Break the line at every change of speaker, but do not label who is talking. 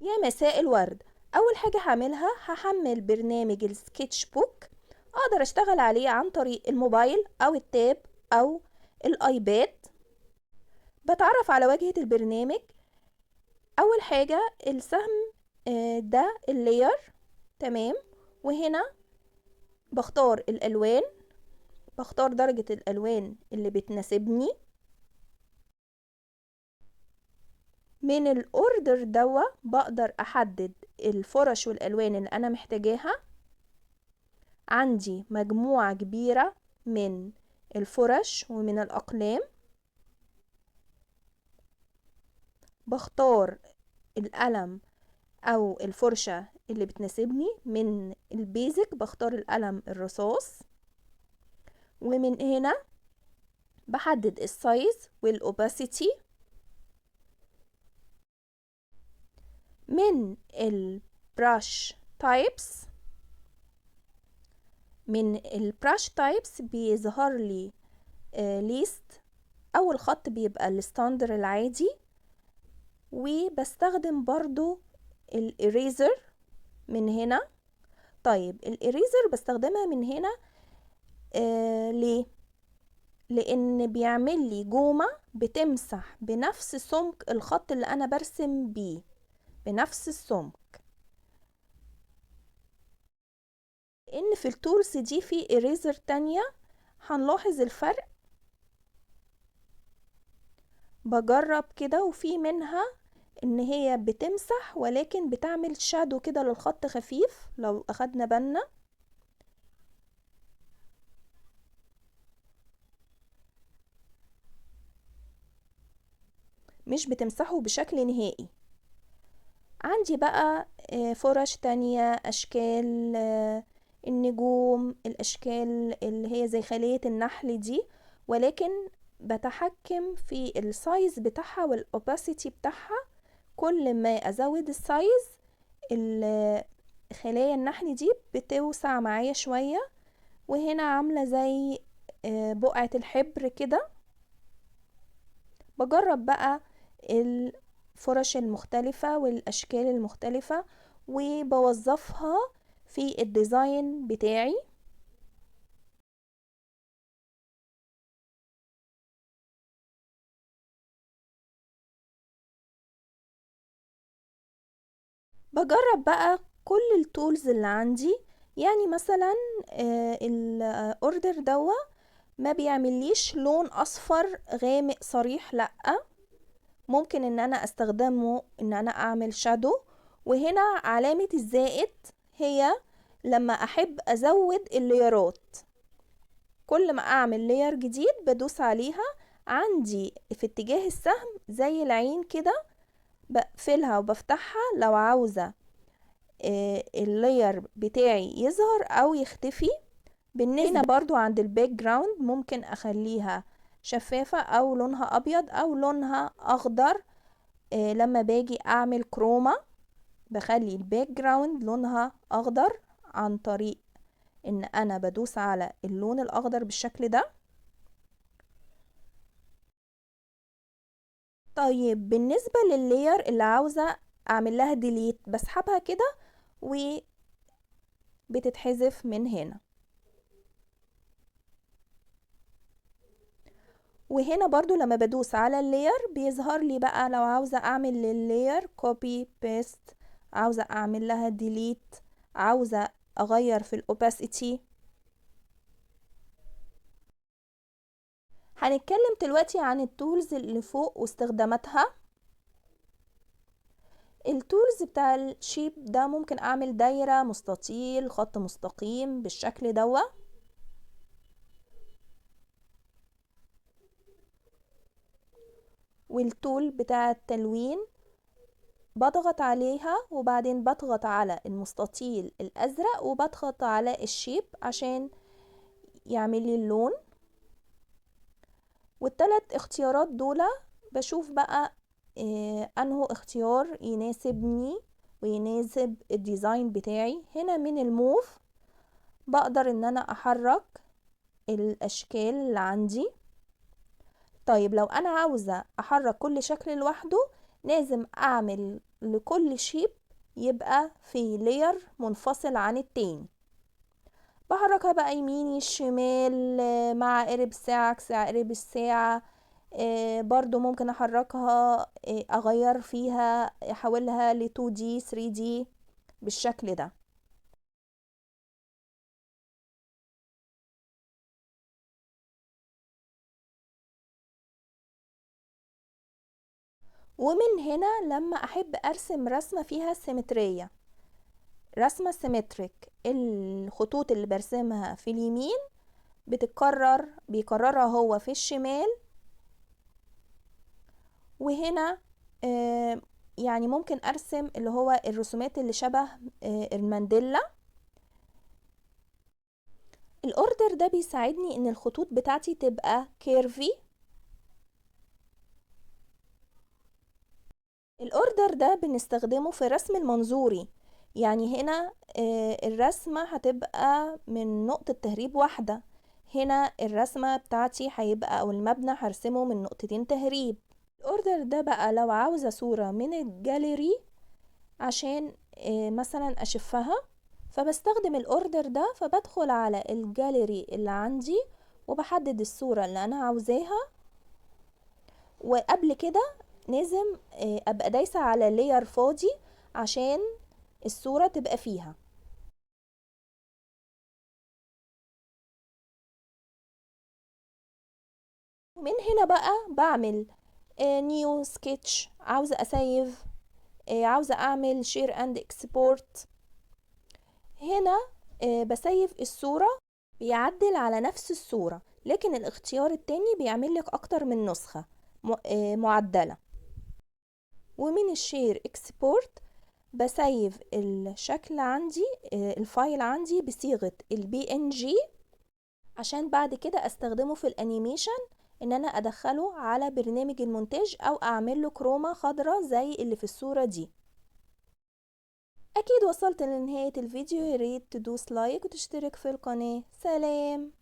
يا مساء الورد. أول حاجة هعملها هحمل برنامج ال SketchBook، أقدر أشتغل عليه عن طريق الموبايل أو ال tab أو ال iPad. بتعرف على واجهة البرنامج. أول حاجة السهم، ده ال layer، تمام، وهنا بختار الألوان، بختار درجة الألوان اللي بتناسبني. من ال order دوا بقدر أحدد الفرش والألوان اللي أنا محتاجاها. عندي مجموعة كبيرة من الفرش ومن الأقلام، بختار القلم أو الفرشة اللي بتناسبني. من ال basic بختار القلم الرصاص، ومن هنا بحدد ال size وال opacity. من ال brush types، من ال brush types بيظهر لي، list. اول خط بيبقى ال standard العادي، وبستخدم برضو ال eraser من هنا. ال eraser بستخدمها من هنا، ليه؟ لان بيعمل لي جومة بتمسح بنفس سمك الخط اللي انا برسم بيه، بنفس السمك. لان في ال tools دي في eraser تانية هنلاحظ الفرق. بجرب كده، وفي منها ان هي بتمسح ولكن بتعمل shadow كده للخط خفيف لو اخدنا بالنا. مش بتمسحه بشكل نهائي. عندي بقى، فرش تانية، اشكال، النجوم، الاشكال اللي هي زي خلية النحل دي، ولكن بتحكم في ال size بتاعها وال opacity بتاعها. كل ما ازود ال size خلايا النحل دي بتوسع معايا شوية. وهنا عاملة زي، بقعة الحبر كده. بجرب بقى الفرش المختلفة والأشكال المختلفة وبوظفها في ال design بتاعي. بجرب بقى كل ال tools اللي عندي. مثلا، ال order دوا ما بيعمليش لون اصفر غامق صريح، لا، ممكن ان انا استخدمه ان انا اعمل shadow. وهنا علامة الزائد هي لما احب ازود ال layerات، كل ما اعمل layer جديد بدوس عليها. عندي في اتجاه السهم زي العين كده، بقفلها وبفتحها لو عاوزة، ال layer بتاعي يظهر او يختفي. بالنسبة هنا برضو عند ال background ممكن اخليها شفافة او لونها ابيض او لونها اخضر. لما باجي اعمل chroma بخلي ال background لونها اخضر عن طريق ان انا بدوس على اللون الاخضر بالشكل ده. بالنسبة لل layer اللي عاوزة اعمل لها delete بسحبها كده وبتتحذف من هنا. وهنا برضو لما بدوس على ال layer بيظهر لي بقى لو عاوزة اعمل لل layer copy paste، عاوزة اعمل لها delete، عاوزة اغير في ال opacity. هنتكلم دلوقتي عن ال tools اللي فوق واستخداماتها. ال tools بتاع ال shape ده ممكن اعمل دايرة، مستطيل، خط مستقيم بالشكل دوا. وال tool بتاع التلوين بضغط عليها وبعدين بضغط على المستطيل الازرق وبضغط على ال shape عشان يعمل لي اللون. والتلات اختيارات دول بشوف بقى، انه اختيار يناسبني ويناسب ال design بتاعي. هنا من ال move بقدر ان انا احرك الاشكال اللي عندي. لو انا عاوزة احرك كل شكل لوحده لازم اعمل لكل shape يبقى في layer منفصل عن التاني. بحركها بقى يميني الشمال مع عقارب الساعة عكس عقارب الساعة، برضو ممكن احركها، اغير فيها، احولها ل 2D 3D بالشكل ده. ومن هنا لما احب ارسم رسمة فيها سيمترية، رسمة symmetric، الخطوط اللي برسمها في اليمين بيكررها هو في الشمال. وهنا ممكن ارسم اللي هو الرسومات اللي شبه المانديلا. ال order ده بيساعدني ان الخطوط بتاعتي تبقى curvy. ال order ده بنستخدمه في الرسم المنظوري، يعني هنا الرسمة هتبقى من نقطة تهريب واحدة، هنا الرسمة بتاعتي هيبقى او المبنى هرسمه من نقطتين تهريب. ال order ده بقى لو عاوزة صورة من الجاليري عشان مثلا اشوفها، فبستخدم ال order ده، فبدخل على الجاليري اللي عندي وبحدد الصورة اللي انا عاوزاها، وقبل كده لازم ابقى دايسة على layer فاضي عشان الصورة تبقى فيها. ومن هنا بقى بعمل new sketch، عاوزة اسيف، عاوزة اعمل share and export. هنا بسيف الصورة، بيعدل على نفس الصورة، لكن الاختيار التاني بيعمل لك اكتر من نسخة معدلة. ومن ال share export بسيف الشكل عندي، ال file عندي بصيغة ال PNG عشان بعد كده استخدمه في ال animation، ان انا ادخله على برنامج المونتاج او اعمل له chroma خضراء زي اللي في الصورة دي. اكيد وصلت لنهاية الفيديو، يا ريت تدوس like وتشترك في القناة. سلام.